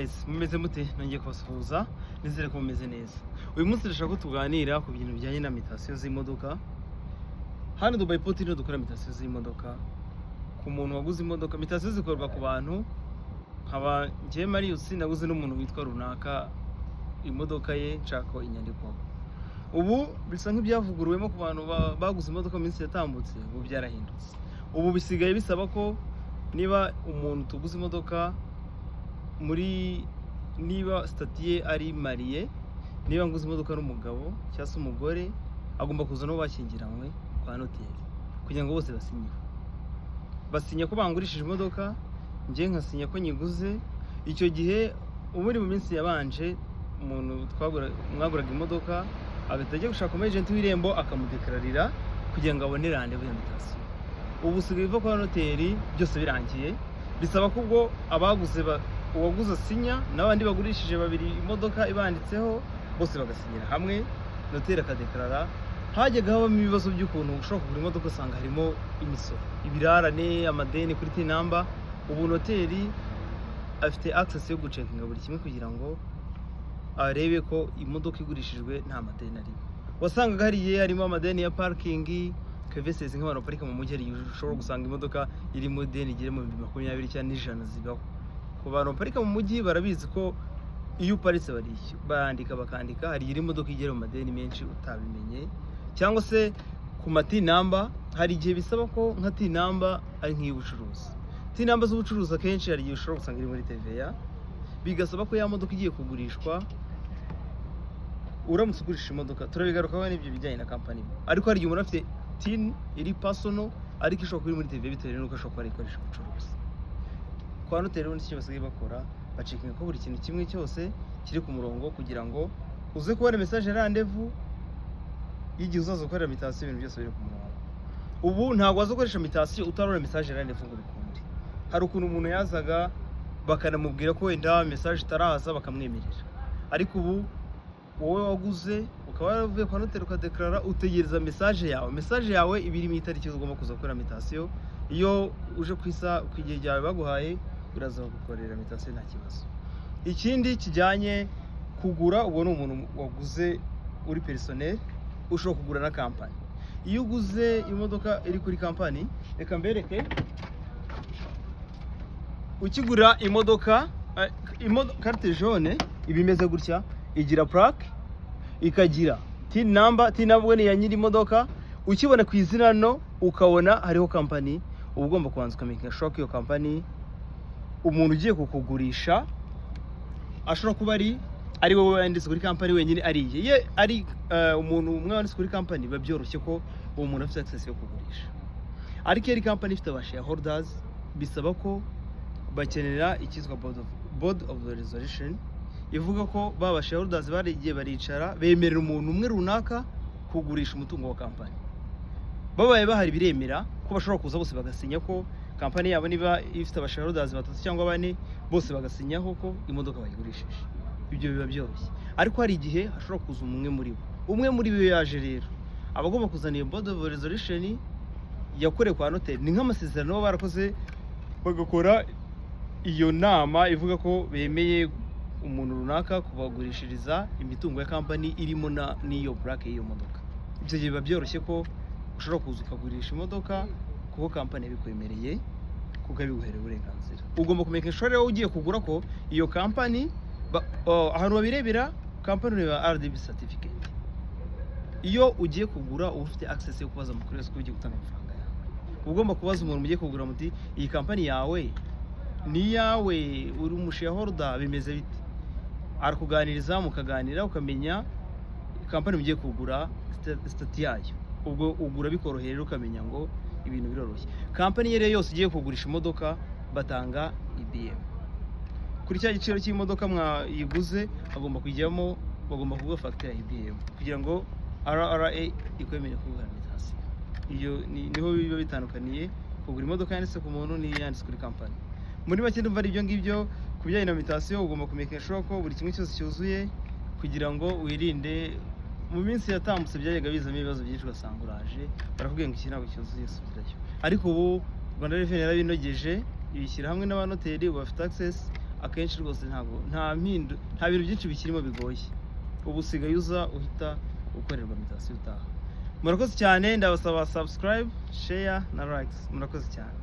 Guys, mumeze mute? Nongeye kubasuhuza, nizere ko mumeze neza. Uyu munsi ndashaka ko tuganira ku bintu bijyanye na mutation z'imodoka. Hano Dubai Port niho dukora mutation z'imodoka. Ku muntu waguze imodoka, mutation zikorwa ku bantu nkaba njyewe Marius naguze n'umuntu witwa runaka imodoka ye, nshaka ko inyandikwaho. Ubu bisa nk'ibyavuguruwemo ku bantu baguze imodoka mu minsi yatambutse. Ubu byarahindutse, ubu bisigaye bisaba ko niba umuntu tuguze imodoka muri, niba statut ye ari marié, niba nguze imodoka n'umugabo cyangwa se umugore, agomba kuza n'uwo bashyingiranywe kwa noteri kugira ngo bose basinyeho. Basinya ko bangurishije imodoka, njye nkasinya ko nyiguze. Icyo gihe ubu mu minsi yabanje, umuntu mwaguraga imodoka agahita ajya gushaka umu agent w'Irembo akamudeclararira kugira ngo abone rendez-vous ya mutation. Ubu usigaye uva kwa noteri byose birangiye. Bisaba ko ubwo abaguze uwaguze asinya n'abandi bagurishije babiri imodoka ibanditseho, bose bagasinyira hamwe, noteri akadeclarara. Hajyaga habamo ibibazo by'ukuntu ushobora kugura imodoka usanga harimo imisoro, ibirarane, amadeni kuri TIN number. Ubu noteri afite access yo gucheckinga buri kimwe kugira ngo arebe ko imodoka igurishijwe nta madeni arimo. Wasangaga hari igihe harimo amadeni ya parking services, nk'abantu baparika mu mujyi, hari igihe ushobora gusanga imodoka irimo ideni igera mu 20,000 cyangwa n'ijana. Zibaho ku bantu baparika mu mujyi, barabizi ko iyo uparitse barishyura, barandika, bakandika. Hari igihe imodoka igera mu madeni menshi utabimenye, cyangwa se ku ma TIN number. Hari igihe bisaba ko nka TIN number ari nk'iy'ubucuruzi. TIN number z'ubucuruzi akenshi hari igihe ushobora gusanga iri muri TVA, bigasaba ko ya modoka igiye kugurishwa, uramutse ugurisha imodoka, turabigarukaho n'ibyo bijyanye na company, ariko hari igihe umuntu afite TIN iri personal ariko ishobora kuba iri muri TVA bitewe n'uko ashobora kuba arayikoresha ubucuruzi. Kwa noteri rero nicyo basigaye bakora, bacheckinga ko buri kintu kimwe cyose kiri ku murongo kugira ngo uze kubona message ya rendez-vous y'igihe uzaza gukorera mutation, ibintu byose biri ku murongo. Ubu ntabwo waza gukoresha mutation utarabona message ya rendez-vous ngo bikunde. Hari ukuntu umuntu yazaga bakanamubwira ko wenda message itaraza, bakamwemerera, ariko ubu wowe waguze ukaba waravuye kwa noteri ukadeclarara, utegereza message yawe. Message yawe iba irimo itariki ugomba kuza gukora mutation. Iyo uje ku isa ku gihe ryawe baguhaye, uraza gukorera mutation nta kibazo. Ikindi kijyanye kugura, ubwo ni umuntu waguze uri personnel, ushobora kugura na company. Iyo uguze imodoka iri kuri company, reka mbereke, ukigura imodoka, carte jaune iba imeze gutya: igira plaque, ikagira TIN number. TIN number ni iya nyiri imodoka. Ukibona ku izina no ukabona hariho company, uba ugomba kubanza ukamenya sure ko iyo company umuntu ugiye kukugurisha ashobora kuba ari wowe wanditse kuri company wenyine, ari iye. Iyo ari umuntu umwe wanditse kuri company, biba byoroshye ko uwo muntu afite access yo kugurisha, ariko iyo ari company ifite aba shareholders, bisaba ko bakenera icyitwa board of resolution, ivuga ko ba shareholders barigiye baricara bemerera umuntu umwe runaka kugurisha umutungo wa company. Babaye bahari, biremera ko bashobora kuza bose bagasinya ko company yabo, niba ifite aba shareholders batatu cyangwa bane, bose bagasinyaho ko imodoka bayigurishije. Ibyo biba byoroshye, ariko hari igihe hashobora kuza umwe muri bo. Umwe muri bo iyo yaje rero, aba agomba kuzana iyo board of resolution yakorewe kwa noteri. Ni nk'amasezerano baba barakoze, bagakora iyo nama ivuga ko bemeye umuntu runaka kubagurishiriza imitungo ya company irimo na n'iyo plaque y'iyo modoka. Ibyo gihe biba byoroshye ko ushobora kuza ukagurisha imodoka kuko company yabikwemereye, kuko yabiguhereye uburenganzira. Ugomba kumenya sure rero ugiye kugura ko iyo company ahantu babirebera company, ureba RDB certificate. Iyo ugiye kugura, uba ufite access yo kubaza amakuru yose ko ugiye gutanga amafaranga yawe. Uba ugomba kubaza umuntu mugiye kugura muti: "Iyi company yawe ni iyawe? Uri umushareholder? Bimeze bite?" Arakuganiriza, mukaganira, ukamenya company mugiye kugura statut yayo. Ubwo ugura bikoroheye rero, ukamenya ngo ibintu biroroshye. Company iyo ari yo yose ugiye kugurisha imodoka, batanga EBM kuri cya giciro cy'imodoka mwayiguze. Hagomba kujyamo, bagomba kuguha fagitire ya EBM kugira ngo RRA ikwemere kuguha mutation. Iyo niho biba bitandukaniye kugura imodoka yanditse ku muntu n'iyanditse kuri company. Muri make, ndumva ari ibyo ngibyo ku bijyanye na mutation. Ugomba kumenya sure ko buri kimwe cyose cyuzuye kugira ngo wirinde. Mu minsi yatambutse byajyaga bizamo ibibazo byinshi, ugasanga uraje barakubwira ngo iki ntabwo cyuzuye, subirayo. Ariko ubu Rwanda Revenue yarabinogeje, ibishyira hamwe n'abanoteri, ubu bafite access. Akenshi rwose ntabwo nta mpindu, nta bintu byinshi bikirimo bigoye. Ubu usigaye uza uhita ukorerwa mutation utaha. Murakoze cyane, ndabasaba subscribe, share na likes. Murakoze cyane.